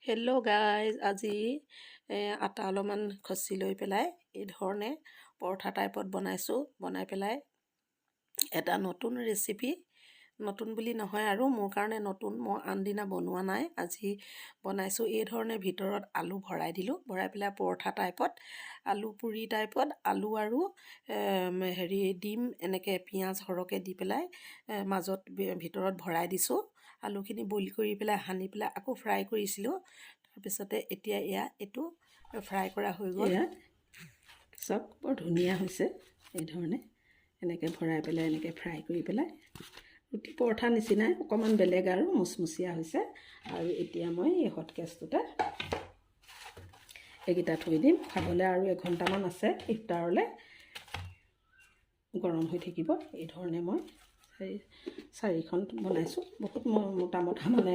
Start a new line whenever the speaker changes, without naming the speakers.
Hello' guys, আজি আটা অলপমান খচি লৈ পেলাই এই ধৰণে পৰঠা টাইপত বনাইছোঁ। বনাই পেলাই এটা নতুন ৰেচিপি, নতুন বুলি নহয় আৰু, মোৰ কাৰণে নতুন। মই আনদিনা বনোৱা নাই, আজি বনাইছোঁ। এই ধৰণে ভিতৰত আলু ভৰাই দিলোঁ। ভৰাই পেলাই পৰঠা টাইপত, আলু পুৰি টাইপত, আলু আৰু হেৰি ডিম, এনেকৈ পিঁয়াজ সৰহকৈ দি পেলাই মাজত ভিতৰত ভৰাই দিছোঁ। আলুখিনি বইল কৰি পেলাই, সানি পেলাই আকৌ ফ্ৰাই কৰিছিলোঁ। তাৰপিছতে এতিয়া এয়া এইটো ফ্ৰাই কৰা হৈ গ'ল।
এয়া চাওক, বৰ ধুনীয়া হৈছে। এই ধৰণে এনেকৈ ভৰাই পেলাই, এনেকৈ ফ্ৰাই কৰি পেলাই ৰুটি পৰঠা নিচিনাই, অকণমান বেলেগ আৰু মুচমুচীয়া হৈছে। আৰু এতিয়া মই এই হটকেছটোতে এইকেইটা থৈ দিম। খাবলৈ আৰু এঘণ্টামান আছে ইফতাৰলৈ, গৰম হৈ থাকিব। এই ধৰণে মই চাৰিখন বনাইছোঁ। বহুত মোটা মোটা মানে।